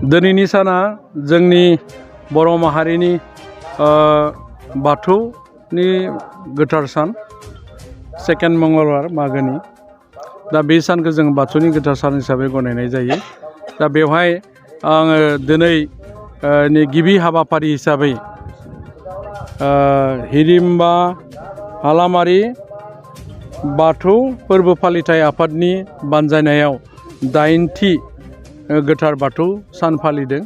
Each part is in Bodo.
दिनैनि साना जोंनि बर' माहारिनि बाथौनि गोथार सान सेकेन्ड मंगलबार मागोनि दा बे सानखौ जों बाथौनि गोथार सान हिसाबै गनायनाय जायो। दा बेवहाय आङो दिनै गिबि हाबाफारि हिसाबै हिरिम्बा हालामारि बाथौ फोरबो फालिथाय आफादनि बानजायनायाव 8थि गोथार बाथौ सान फालिदों।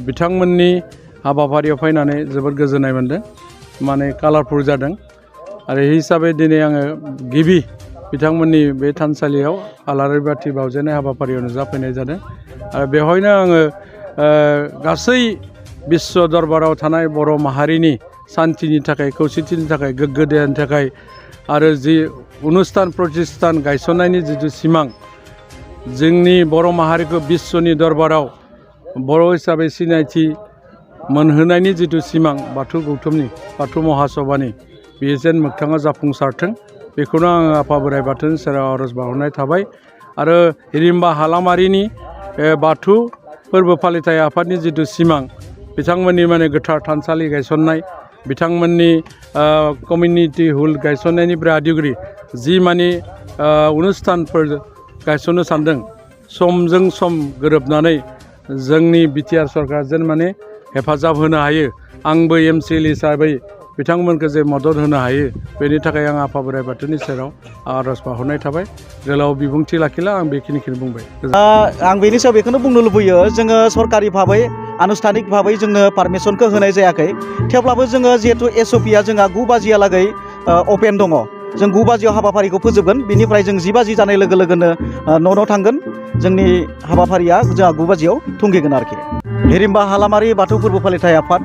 बिथांमोननि हाबाफारियाव फैनानै जोबोद गोजोननाय मोनदों, माने कालारफुल जादों। आरो हिसाबै दिनै आङो गिबि बिथांमोननि बे थानसालियाव आलारि बाथि बावजेननाय हाबाफारियाव नुजाफैनाय जादों। आरो बेवहायनो आङो गासै बिश्व दरबाराव थानाय बर' माहारिनि सान्थिनि थाखाय, खौसेथिनि थाखाय, गोग्गो देहानि थाखाय आरो जि अनुस्थान प्रतिष्ठान गायसननायनि जिथु सिमां, जोंनि बर' माहारिखौ बिश्वनि दरबाराव बर' हिसाबै सिनायथि मोनहोनायनि जिथु सिमां बाथौ गौथुमनि, बाथौ महासभानि, बेयो जेन मोगथाङाव जाफुंसारथों, बेखौनो आङो आफा बोराइ बाथौनि सेराव आर'ज बावनाय थाबाय। आरो हिरिम्बा हालामारिनि बाथौ फोरबो फालिथाय आफादनि जिथु सिमां, बिथांमोननि माने गोथार थानसालि गायसननाय, बिथांमोननि कमिउनिटि हल गायसननायनिफ्राय आदिगुरि जि माने अनुस्थानफोर गायसननो सानदों, समजों सम गोरोबनानै जोंनि बिटिआर सरकारजों माने हेफाजाब होनो हायो, आंबो MCL हिसाबै बिथांमोनखौ जे मदद होनो हायो, बेनि थाखाय आं आफा बोराइ बाथौनि सेराव आर'ज बावहरनाय थाबाय। गोलाव बिबुंथि लाखिला, आं बेखिनिखौनो बुंबाय। आं बेनि सायाव बेखौनो बुंनो लुबैयो, जोङो सरकारि भाबै आनुষ্ঠাनिक भाबै जोंनो पारमिसनखौ होनाय जायाखै। थेवब्लाबो जोङो जिहेतु SOPआ जोंहा 9 बाजियालागै अपेन दङ, जों 9 बाजियाव हाबाफारिखौ फोजोबगोन। बिनिफ्राय जों 10 बाजि जानाय लोगो लोगोनो न' थांगोन। जोंनि हाबाफारिया जोंहा 9 बाजियाव थुंगेगोन आरोखि। हिरिम्बा हालामारि बाथौ फोरबो फालिथाय आफाद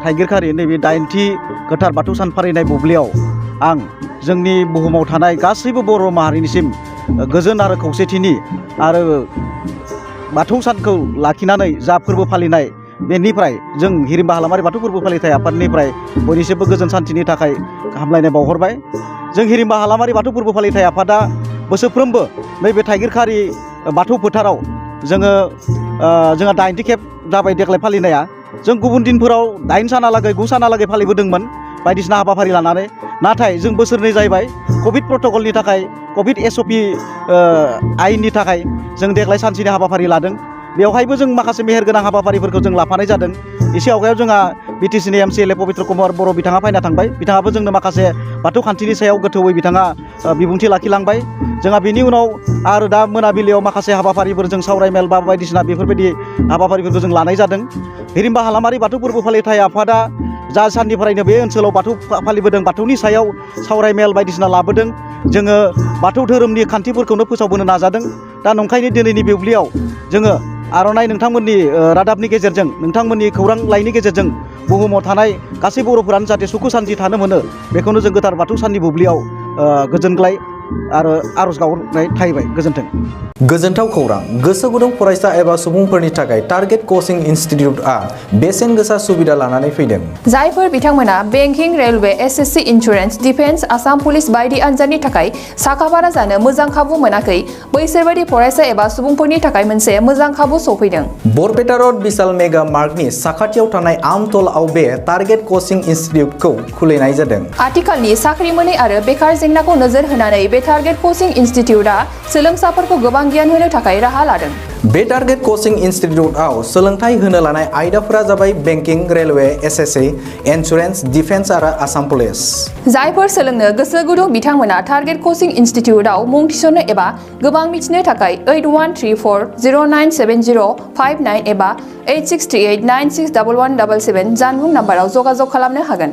थाइगिरखारि नैबे 8थि गोथार बाथौ सान फालिनाय बुब्लियाव आं जोंनि बुहुमाव थानाय गासैबो बर' माहारिनिसिम गोजोन आरो खौसेथिनि आरो बाथौ सानखौ लाखिनानै जा फोरबो फालिनाय, बेनिफ्राय जों हिरिम्बा हालामारि बाथौ फोरबो फालिथाय आफादनिफ्राय बयनिसिमबो गोजोन सान्थिनि थाखाय हामलायनाय बावहरबाय। जों हिरिम्बा हालामारि बाथौ फोरबो फालिथाय आफादा बोसोरफ्रोमबो नैबे थाइगिरखारि बाथौ फोथाराव जोंहा 8थि खेब जाबाय देग्लाय फालिनाया। जों गुबुन दिनफोराव 8 सानालागै 9 सानालागै फालिबोदोंमोन बायदिसिना हाबाफारि लानानै। नाथाय जों बोसोरनै जाहैबाय कभिड प्रट'कलनि थाखाय, कभिड SOP आयेननि थाखाय जों देग्लाय सानसेनि हाबाफारि लादों। बेवहायबो जों माखासे मेहेरगोनां हाबाफारिफोरखौ जों लाफानाय जादों। एसे आवगायाव जोंहा BTCनि MCLA पबित्र कुमार बर' बिथाङा फैना थांबाय। बिथाङाबो जोंनो माखासे बाथौ खान्थिनि सायाव गोथौयै बिथाङा बिबुंथि लाखिलांबाय। जोंहा बिनि उनाव आरो दा मोनाबिलियाव माखासे हाबाफारिफोर, जों सावरायमेल बा बायदिसिना बेफोरबायदि हाबाफारिफोरखौ जों लानाय जादों। हिरिम्बा हालामारि बाथौ फोरबो फालिथाय आफादा जा साननिफ्रायनो बे ओनसोलाव बाथौ फालिबोदों, बाथौनि सायाव सावरायमेल बायदिसिना लाबोदों। जोङो बाथौ धोरोमनि खान्थिफोरखौनो फोसावबोनो नाजादों। दा नंखायनो दिनैनि बुब्लियाव जोङो आर'नाइ नोंथांमोननि रादाबनि गेजेरजों, नोंथांमोननि खौरां लाइनि गेजेरजों बुहुमाव थानाय गासै बर'फोरानो जाहाथे सुखु सान्थि थानो मोनो, बेखौनो जों गोथार बाथौ साननि बुब्लियाव गोजोनग्लाय आरो आर'ज गावनाय थाहैबाय। गोजोन्थों। गोजोनथाव खौरां। गोसो गुदुं फरायसा एबा सुबुंफोरनि थाखाय टारगेट कचिं इनस्टिट्यूटआ बेसेन गोसा सुबिदा लानानै फैदों। जायफोर बिथांमोना banking, railway, SSC, insurance, defence, Assam police बायदि आनजादनि थाखाय साखाफारा जानो मोजां खाबु मोनाखै, बैसोर बायदि फरायसा एबा सुबुंफोरनि थाखाय मोनसे मोजां खाबु सफैदों। बरपेटा रड बिशाल मेगा मार्टनि साखाथियाव थानाय आमतलाव बे टारगेट कचिं इनस्टिट्यूटखौ खुलिनाय जादों। आथिखालनि साख्रि मोनै आरो बेकार जेंनाखौ नोजोर होनानै बे टारगेट कचिं इनस्टिट्यूटआ सोलोंसाफोरखौ गोबां गियान होनो थाखाय राहा लादों। बे टारगेट कचिं इनस्टिट्यूटआव सोलोंथाइ होनो लानाय आयदाफोरा जाबाय banking, railway, SSC, insurance, defence आरो आसाम पुलिस। जायफोर सोलोंनो गोसो गुदुं बिथांमोना टारगेट कचिं इनस्टिट्यूटआव मुं थिसननो एबा गोबां मिथिनो थाखाय 8134097059 एबा 8638961177 जानबुं नाम्बाराव जगाजग खालामनो हागोन।